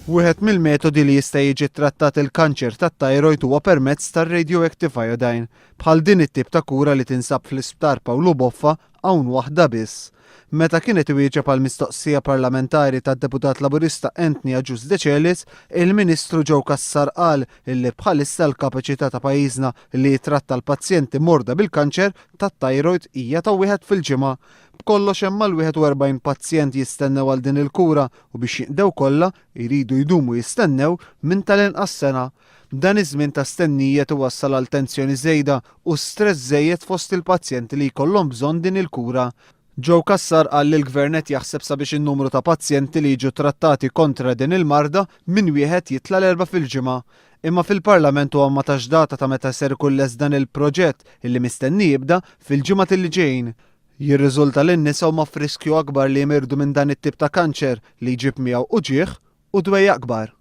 Wieħed mill-metodi li jista' jiġi ttrattat il-kanċer tat-thyroid huwa permezz tar-radioactive iodine. Bħal din it-tip ta' kura li tinsab fl-Isptar Pawlu Boffa hawn waħda biss. Meta kien qed iwieġeb għal mistoqsija parlamentari tad-Deputat Laburista Anthony Agius Decelis, il-Ministru Joe Cassar qal illi bħalissa l-kapaċità ta' pajjiżna li jitratta l-pazjenti morda bil-kanċer tat-thyroid hija ta' wieħed fil-ġimgħa. B'kollox hemm mal-41 pazjent jistennew għal din il-kura u biex jinqdew kollha jridu jdumu jistennew minn tal-inqas sena. Dan iż-żmien ta' stennija qed iwassal għal tensjoni żejda u stress żejjed fost il-pazjenti li jkollhom bżonn din il-kura. Joe Cassar qal li l-Gvern qed jaħseb sabiex in-numru ta' pazjenti li jiġu trattati kontra din il-marda minn wieħed jitla' l-erbgħa fil-ġimgħa. Imma fil-Parlament huwa ma tax data ta' meta ser ikun lest dan il-proġett illi mistenni jibda fil-ġimgħat illi ġejjin. Jirriżulta li n-nisa huma f'riskju akbar li jimirdu minn dan it-tip ta' kanċer li jġib miegħu uġigħ u dwejjaq kbar.